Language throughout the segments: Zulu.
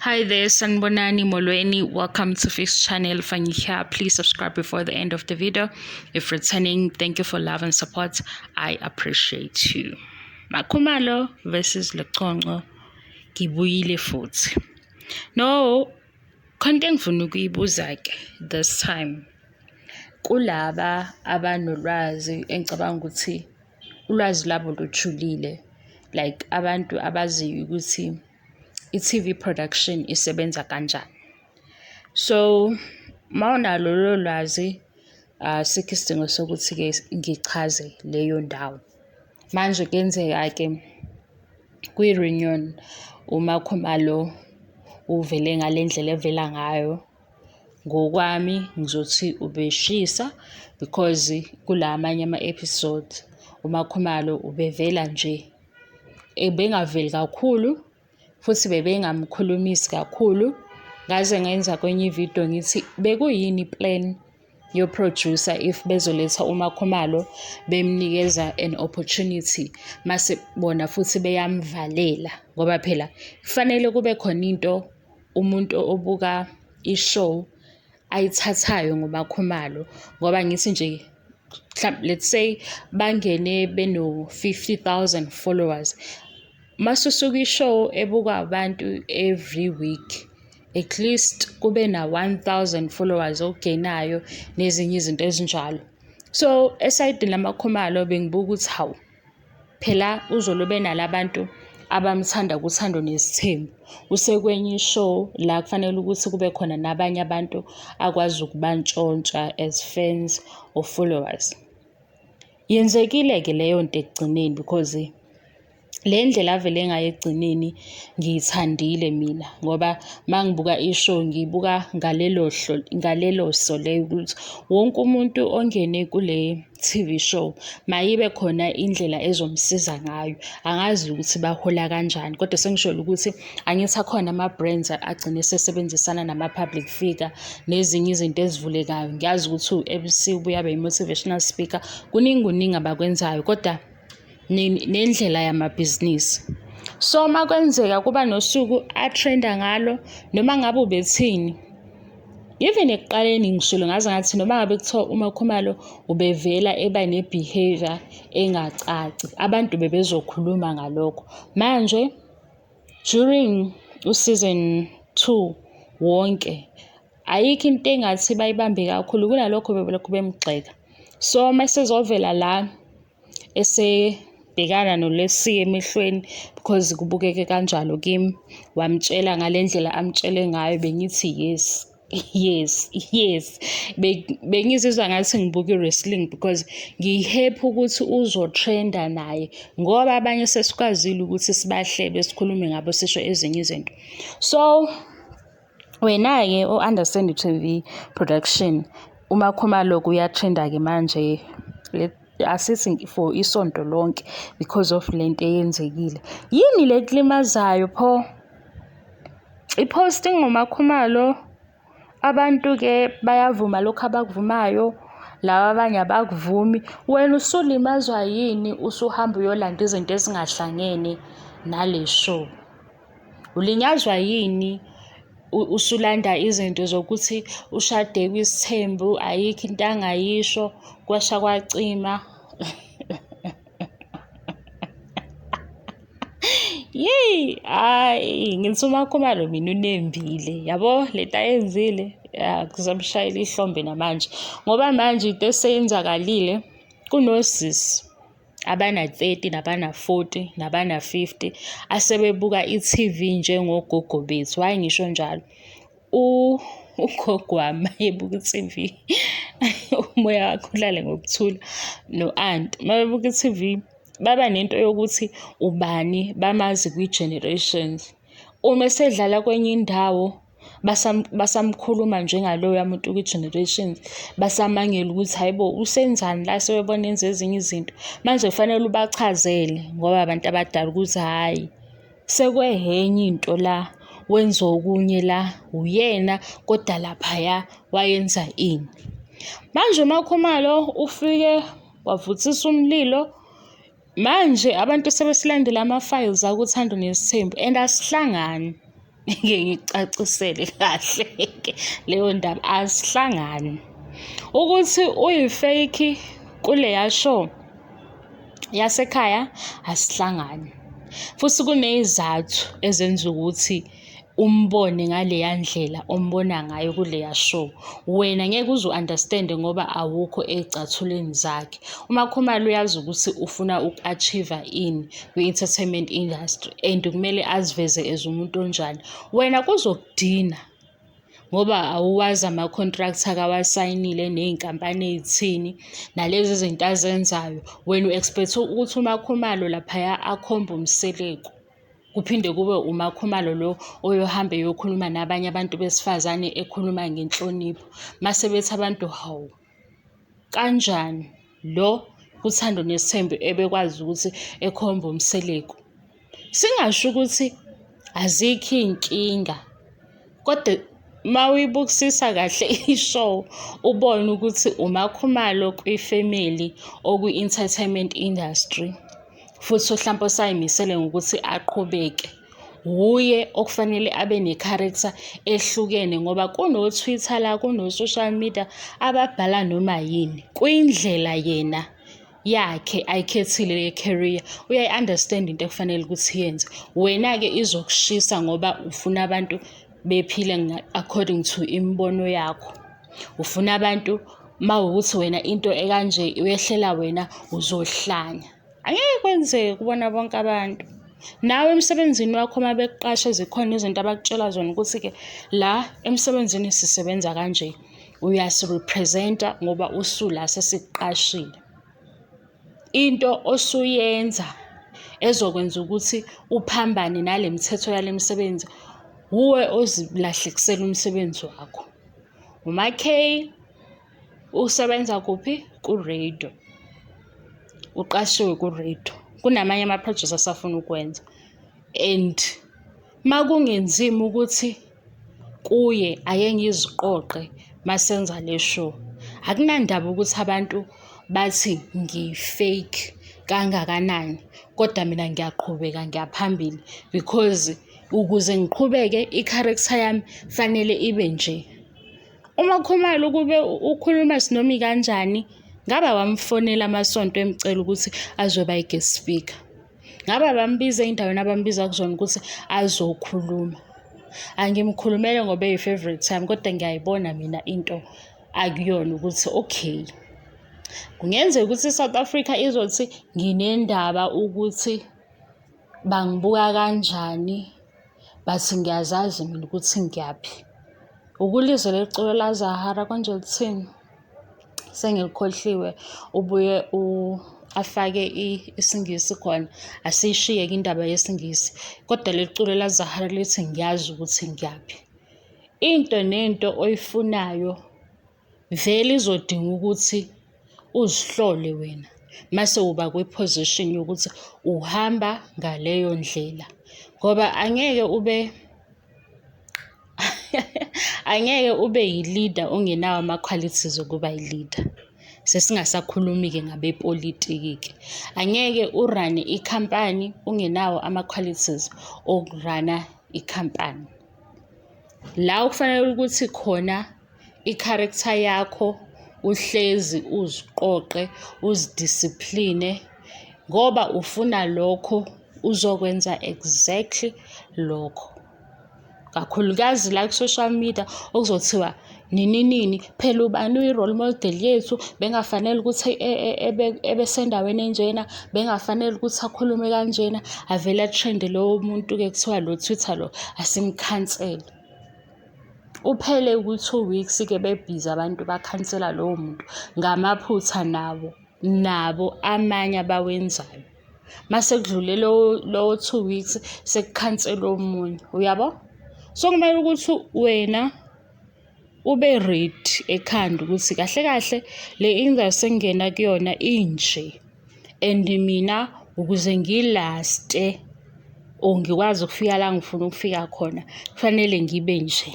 Hi there, Sanbonani Molweni. Welcome to Fish Channel. If you're here, please subscribe before the end of the video. If returning, thank you for love and support. I appreciate you. Makhumalo versus Leqonqo. Ngibuyile futhi. No, khonto engifuna ukuyibuza ke this time. Kulaba abanolwazi engicabanga ukuthi ulwazi labo lujulile, like abantu abaziyo ukuthi i-TV production isebenza kanjani. So, mawunalo lolo lwazi, asikho isidingo sokuthi-ke ngichaze leyo ndawo. Manje kuyenzeka-ke kwi-reunion uMakhumalo uvele ngale ndlela evela ngayo. Ngokwami ngizothi ubeshisa because kula amanye ama-episode uMakhumalo ubevela nje, ebengaveli kakhulu futhi bebengamkhulumisi kakhulu. Ngaze ngenza kwenye ividiyo ngithi bekuyini i-plan yo-producer if bezoletha uMakhumalo bemnikeza an opportunity mase bona futhi beyamvalela, ngoba phela kufanele kube khona into umuntu obuka i-show ayithathayo ngoMakhumalo. Ngoba ngithi nje let's say bangene beno-50,000 followers, masusuka i-show ebukwa abantu every week, at least kube na-1,000 followers ogenayo nezinye izinto ezinjalo. So esayidini lamaKhumalo bengibuka ukuthi hawu, phela uzolobe nalabantu abamthanda kuThando Nesithembu, usekwenye i-show la kufanele ukuthi kube khona nabanye abantu akwazi ukubantshontsha as fans or followers. Yenzekile-ke leyo nto ekugcineni because le ndlela avele ngayo ekugcineni ngiyithandile mina, ngoba uma ngibuka i-show ngiyibuka ngalelo hlo, ngalelo so leyo ukuthi wonke umuntu ongene kule TV show mayibe khona indlela ezomsiza ngayo. Angazi ukuthi bahola kanjani, kodwa sengisholo ukuthi angithi akhona ama-brands agcine esesebenzisana nama-public figure nezinye izinto ezivulekayo. Ngiyazi ukuthi u-MC ubuye abe yi-motivational speaker, kuningi kuningi abakwenzayo kodwa nendlela yamabhizinisi. So uma kwenzeka kuba nosuku atrenda ngalo, noma ngabe ubethini, even ekuqaleni ngishilo ngaze ngathi noma ngabe kuthiwa uMakhumalo ubevela eba ne-behaviour engacaci, abantu bebezokhuluma ngalokho. Manje during u-season 2 wonke ayikho into engathi bayibambe kakhulu, kunalokho bebelokhu bemgxeka. So masezovela la esebhekana noLesiya emehlweni, because kubukeke kanjalo kimi, wamtshela ngale ndlela amtshele ngayo, bengithi yes, yes, yes. Bengizizwa ngathi ngibuka i-wrestling because ngi-happy ukuthi uzotrenda naye, ngoba abanye sesikwazile ukuthi sibahlebe sikhulume ngabo sisho ezinye izinto. So wena-ke o-understand i-TV production, uMakhumalo kuyatrenda-ke manje, asithi for isonto lonke because of lento eyenzekile. Yini le kulimazayo pho? I-posting ngoMakhumalo, abantu-ke bayavuma lokhu abakuvumayo, laba abanye abakuvumi. Wena usulimazwa yini usuhamba uyolanda izinto ezingahlangene nale show? Ulinyazwa yini usulanda izinto zokuthi ushade kwisithembu, ayikho into angayisho, kwasha kwacima? Yeyi, hhayi, ngithi uMakhumalo mina unembile, yabo lento ayenzile, ya kuzomshayela ihlombe namanje. Ngoba manje into eseyenzakalile, kunosisi abana-30 nabana-40 nabana-50 asebebuka i-TV njengogogo bethu. Hhayi ngisho njalo, ugogo wami ebuka i-TV, umoya wakhe ulale ngokuthula, no-anti uma bebuka i-TV baba nento yokuthi ubani bamazi kwi-Generations. Uma esedlala kwenye indawo basamkhuluma njengaloya muntu kwi-Generations, basamangela ukuthi hhayi bo usenzani la, sebebona enza ezinye izinto. Manje kufanele ubachazele ngoba abantu abadala ukuthi hhayi sekwehenye into la, wenza okunye la, uyena kodwa laphaya wayenza ini. Manje uMakhumalo ufike wavuthisa umlilo. Manje abantu sebesilandela ama-files akuThando Nesithembu and asihlangani. Ngeke ngikucacisele kahle-ke leyo ndaba, azihlangani. Ukuthi uyi-fake kuleya show yasekhaya, asihlangani. Futhi kuney'zathu ezenza ukuthi umbone ngaleya ndlela ombona ngayo kuleya show. Wena ngeke uze u-understand-e ngoba awukho ey'cathulweni zakhe. UMakhumalo uyazi ukuthi ufuna uku-achieve-a ini kwi-entertainment industry and kumele aziveze as umuntu onjani. Wena kuzokudina ngoba awuwazi ama-contract akawasayinile ney'nkampani ey'thini, nalezi zinto azenzayo. Wena u-expect-e ukuthi uMakhumalo laphaya akhombe uMseleku. Kuphinde kube uMakhumalo lo oyohamba eyokhuluma nabanye abantu besifazane ekhuluma ngenhlonipho. Mase bethi abantu, hawu, kanjani lo kuThando Nesithembu ebekwazi ukuthi ekhombe uMseleku? Singasho ukuthi azikho iy'nkinga kodwa uma uyibukisisa kahle i-show ubone ukuthi uMakhumalo kwifemeli okwi-entertainment industry futhi hlampe osayimisele ngokuthi aqhubeke. Wuye okufanele abe ne-character ehlukene ngoba kuno-Twitter la, kuno-social media ababhala noma yini. Kwindlela yena yakhe ayikhethile ye-career, uyayi-understand into ekufanele ukuthi iyenze. Wena-ke izokushisa ngoba ufuna abantu bephile according to imibono yakho. Ufuna abantu uma wukuthi wena into ekanje uyehlela wena uzohlanya. Angeke kwenzeke kubona bonke abantu. Nawe emsebenzini wakho uma bekuqasha zikhona izinto abakutshela zona ukuthi-ke la emsebenzini sisebenza kanje. Uyasi-represent-a ngoba usula sesikuqashile. Into osuyenza ezokwenza ukuthi uphambane nale mithetho yale misebenzi, wuwe ozilahlekisela umsebenzi wakho. UMaK usebenza kuphi? Ku-radio. Uqashiwe ku-radio. Kunamanye ama-projects asafuna ukwenza and uma kungenzima ukuthi kuye ake ngiziqoqe masenza le show. Akunandaba ukuthi abantu bathi ngiyi-fake kangakanani, kodwa mina ngiyaqhubeka ngiyaphambili because ukuze ngiqhubeke i-character yami fanele ibe nje. UMakhumalo ukube ukhuluma sinoma ikanjani, ngabe wamfonela amasonto emcela ukuthi azoba i-guest speaker. Ngabe abambiza ey'ndaweni abambiza kuzona ukuthi azokhuluma. Angimkhulumele ngoba eyi-favourite yami kodwa ngiyayibona mina into akuyona ukuthi okay. Kungenzeka ukuthi i-South Africa izothi nginendaba ukuthi bangibuka kanjani but ngiyazazi mina ukuthi ngiyaphi. Ukulizwa leli culo laZahara konje lithini? Sengilikhohliwe ubuye afake isiNgisi khona. Asiyishiye-ke indaba yesiNgisi kodwa leli culo laZahara lithi ngiyazi ukuthi ngiyaphi. Into nento oyifunayo vele izodinga ukuthi uzihlole wena mase uba kwi-position yokuthi uhamba ngaleyo ndlela ngoba angeke ube angeke ube yi-leader ungenawo ama-qualities okuba yi-leader. Sesingasakhulumi-ke ngabepolitiki-ke. Angeke u-run-e ikhampani ungenawo ama-qualities oku-run-a ikhampani. La okufanele ukuthi khona i-character yakho uhlezi uziqoqe, uzi-discipline ngoba ufuna lokho uzokwenza exactly lokho. Kakhulukazi la ku-social media okuzothiwa nini nini, phela ubani uyi-role model yethu, bengafanele ukuthi ebesendaweni enjena, bengafanele ukuthi akhulume kanjena, avele a-trend-e lowo muntu-ke kuthiwa lo Twitter lo asimkhansele. Uphele ku-two weeks-ke bebhizi abantu bakhansela lowo muntu ngamaphutha nabo, nabo amanye abawenzayo. Mase kudlule lowo 2 weeks sekukhanselwa omunye, uyabo? So kumele ukuthi wena ube ready ekhanda ukuthi kahle kahle le industry engingena kuyona inje and mina ukuze ngilaste or ngikwazi ukufika la ngifuna ukufika khona kufanele ngibe nje.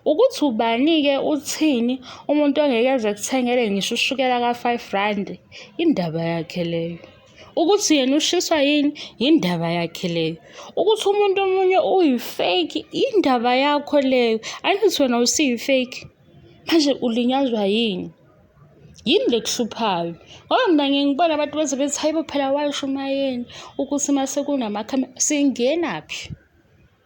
Ukuthi ubani-ke uthini umuntu ongeke eze akuthengele ngisho ushukela ka-5 rand, indaba yakhe leyo. Ukuthi yena ushiswa yini, yindaba yakhe leyo. Ukuthi umuntu omunye uyi-fake, indaba yakho leyo. Angithi wena usuyi-fake, manje ulinyazwa yini? Yini le ekuhluphayo? Ngoba mina ngiye ngibone abantu beze bethi, hayi bo phela washo uMaYeni ukuthi mase kunamakhamera, singenaphi?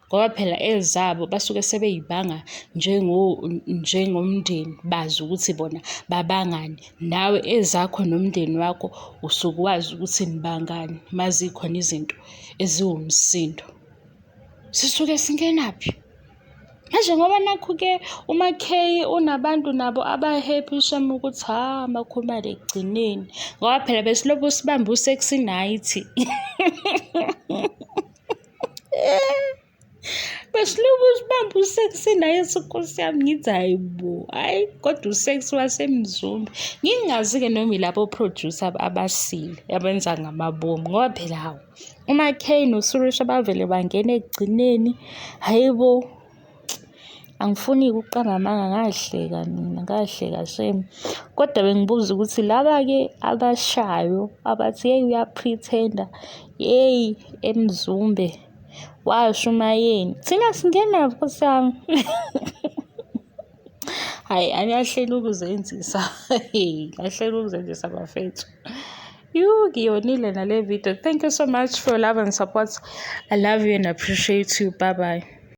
Ngoba phela ezabo basuke sebeyibanga njengomndeni, bazi ukuthi bona babangani. Nawe ezakho nomndeni wakho usuke wazi ukuthi nibangani uma zikhona izinto eziwumsindo. Sisuke singenaphi? Manje ngoba nakhu-ke uMaKay unabantu nabo aba-happy shem ukuthi ha MaKhumalo ekugcineni. Ngoba phela besilokhu sibambe u-sexy night. Besilokhu sibambe u-sexy night Nkosi yami ngithi hhayi bo, hhayi kodwa u-sexy waseMzumbe. Ngingazi-ke noma yilabo producer abasile abenza ngamabomu ngoba phela hawu. UMaKay noSurisha bavele bangena ekugcineni. Hhayi bo, angifuni-ke ukuqamba amanga ngahleka mina, ngahleka shame. Kodwa bengibuza ukuthi laba-ke abashayo abathi yeyi uya-pretend-a, yeyi eMzumbe washo uMaYeni. Thina singenaphi Nkosi yami? Hhayi aniyahlela ukuzenzisa, niyahlela ukuzenzisa bafethu. Yhu, ngiyonile nale video. Thank you so much for love and support. I love you and appreciate you. Bye bye.